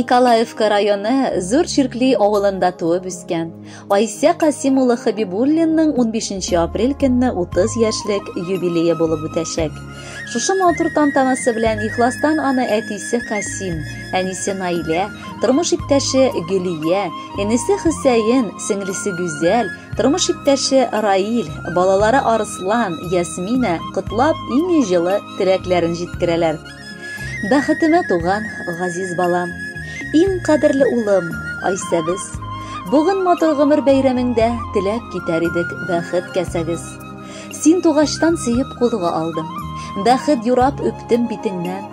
Николаевка районы Зур Чиркли авылында туып үскән Айсә Касим улы Хабибуллинның 15 апрель көнне 30 яшьлек юбилее булып үтәчәк. Шушы матур тантанасы белән ихластан аны әтисе Касим, әнисе Наилә, тормыш иптәше Гөлия, энесе Хөсәен, сеңлесе Гүзәл, тормыш иптәше Раил, балалары Арыслан, Ясмина котлап иң җылы теләкләрен җиткерәләр. Бәхетемә туган газиз балам, иң кадерле улым, Айсәбез. Бүген матур гомер бәйрәмеңдә теләп китәр идек бәхет кәсәгез. Син тугачтан сөеп кулга алдым. Бәхет юрап үптем битеңнән.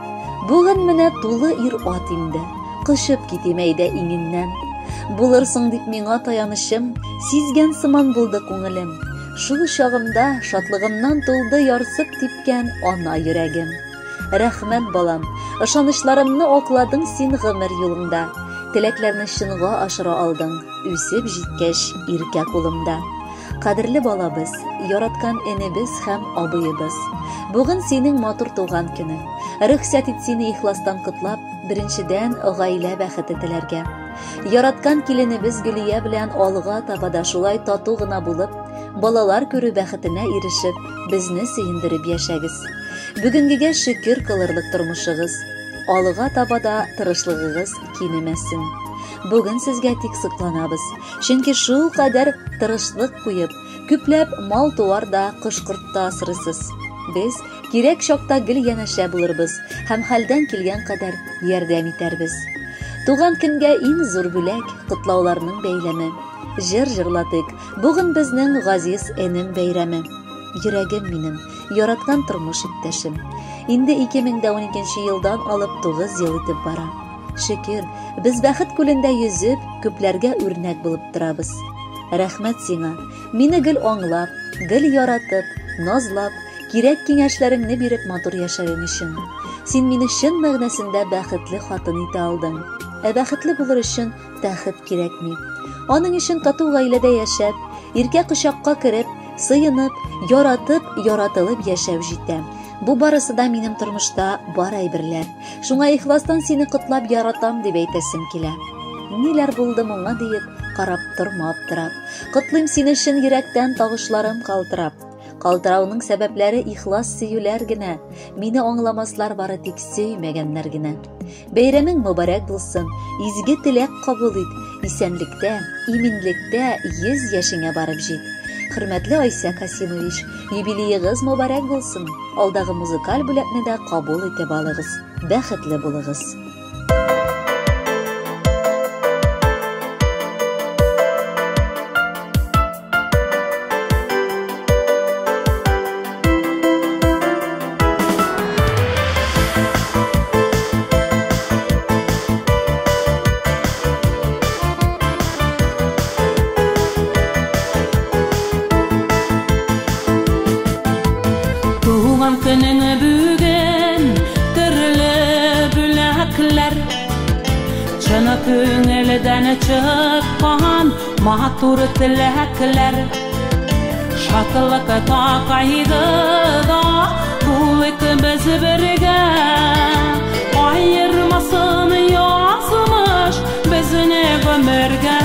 Бүген менә тулы ир-ат инде. Кочып китим әйдә иңеңнән. Булырсың дип миңа таянычым, сизгән сыман булды күңелем. Шул чагымда шатлыгымнан тулды ярсып типкән ана йөрәгем. Рәхмәт, балам, ышанычларымны акладың син гомер юлыңда. Теләкләрне чынга ашыра алдың, үсеп җиткәч иркә кулымда. Кадерле балабыз, яраткан энебез һәм абыебыз. Бүген синең матур туган көнең. Рөхсәт ит сине ихластан котлап, беренчедән гаилә бәхете теләргә. Яраткан киленебез Гөлия белән алга таба да шулай тату гына булып, балалар күрү бәхетенә ирешеп, безне сөендереп яшәгез. Бүгенгегә шөкер кылырлык тормышыгыз, алга таба да тырышлыгыгыз кимемәсен. Бүген сезгә тик сокланабыз, чөнки шул кадәр тырышлык куеп, күпләп мал-туар да, кош-корт та асрыйсыз. Без кирәк чакта гел янәшә булырбыз һәм хәлдән килгән кадәр ярдәм итәрбез. Туган көнгә иң зур бүләк, котлауларның бәйләме. Җыр җырлатыйк, бүген безнең газиз энем бәйрәме. Йөрәгем минем, яраткан тормыш иптәшем. Инде 2012 елдан алып 9 ел итеп бара. Шөкер, без бәхет күлендә йөзеп, күпләргә үрнәк булып торабыз. Рәхмәт сиңа, мине гел аңлап, гел яратып, назлап, кирәк киңәшләреңне биреп матур яшәвең өчен. Син мине чын мәгънәсендә бәхетле хатын итә алдың. Ә бәхетле булыр өчен тәхет кирәкми. Аның өчен тату гаиләдә яшәп, иркә кочакка кереп, сыенып, яратып, яратылып яшәү җитә. Бу барысы да минем тормышта бар әйберләр. Шуңа ихластан сине котлап яратам дип әйтәсем килә. Ниләр булды моңа диеп, карап торма аптырап. Котлыйм сине чын йөрәктән тавышларым калтырап. Калтырауның сәбәпләре ихлас сөюләр генә. Мине аңламаслар бары тик сөймәгәннәр генә. Бәйрәмең мөбарәк булсын, изге теләк кабул ит, исәнлектә, иминлектә 100 яшеңә барып җит. Хөрмәтле Айсә Касимович, юбилеегыз мөбарәк булсын. Алдагы музыкаль бүләкне дә кабул итеп алыгыз. Бәхетле булыгыз. Туган көнең бүген төрле бүләкләр, чын күңелдән чыккан матур теләкләр. Шатлык кайгыда булыйк без бергә, аермасын язмыш безне гомергә.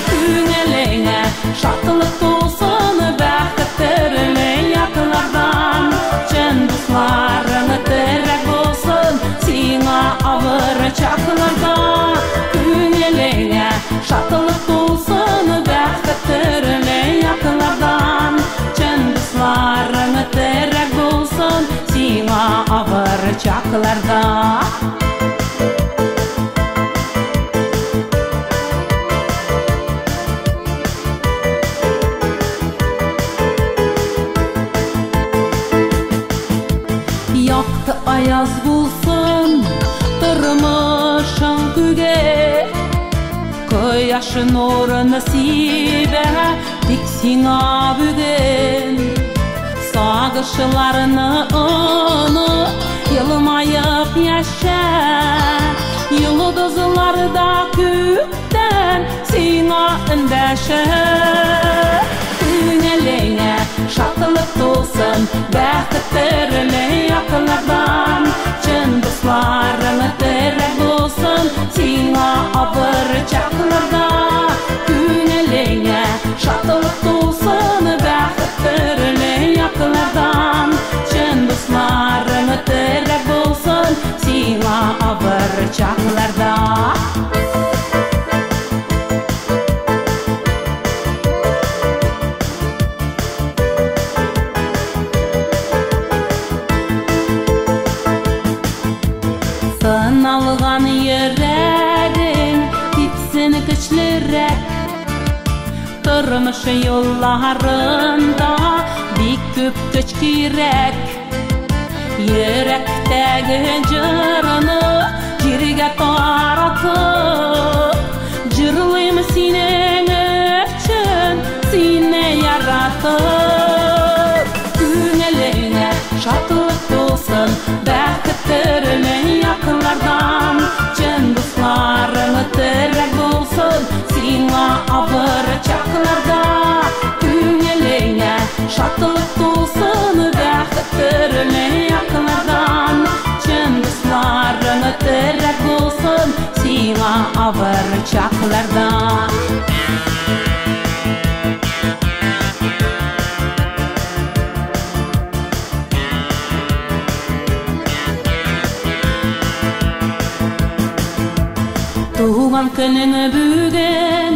Күңелеңә шатлык тулсын, бәхет төрле яклардан, чын дусларың терәк булсын сиңа авыр чакларда. Күңелеңә шатлык тулсын, бәхет төрле яклардан, чын дусларың терәк булсын сиңа авыр чакларда. Якты аяз булсын тормышың күге, кояш нурын сибә тик сиңа бүген. Сагышларны оныт, елмаеп яшә, йолдызлар да күктән сиңа эндәшә. Күңелеңә шатлык тулсын, бәхет төрле яклардан, чын дусларың терәк булсын авыр чакларда. Күңелеңә шатлык тулсын, бәхет төрле яклардан. Чын дусларың терәк булсын сиңа авыр чакларда. Сыналган йөрәгең типсен көчлерәк. Тормыш юлларында бик күп көч кирәк. Йөрәктәге җырны җиргә таратып, җырлыйм синең өчен, сине яратып. Күңелеңә шатлык тулсын, бәхет төрле яклардан. Чын дусларың терәк булсын сиңа авыр чакларда. Күңелеңә шатлык тулсын, бәхет төрле яклардан. Чын дусларың терәк булсын сиңа авыр чакларда. Туган көнең бүген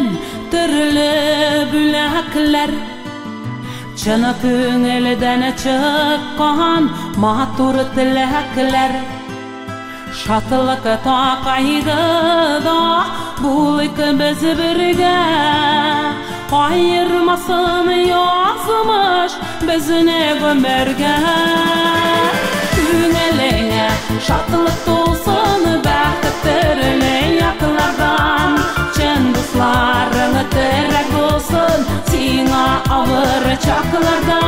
төрле бүләкләр, чын күңелдән чыккан матур теләкләр. Шатлык та кайгыда булыйк без бергә, аермасын язмыш безне гомергә. Күңелеңә шатлык тулсын, бәхет төрле яклардан. Чын дусларың терәк булсын сиңа авыр чакларда.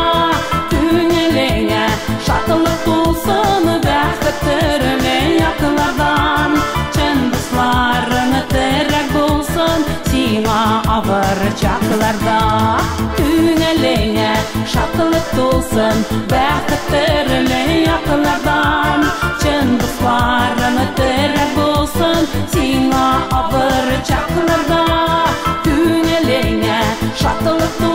Күңелеңә шатлык тулсын, бәхет төрле яклардан. Чын дусларың терәк булсын сиңа авыр чакларда. Күңелеңә шатлык тулсын, бәхет төрле яклардан. Чын дусларың терәк булсын сиңа авыр чакларда. Күңелеңә шатлык тулсын.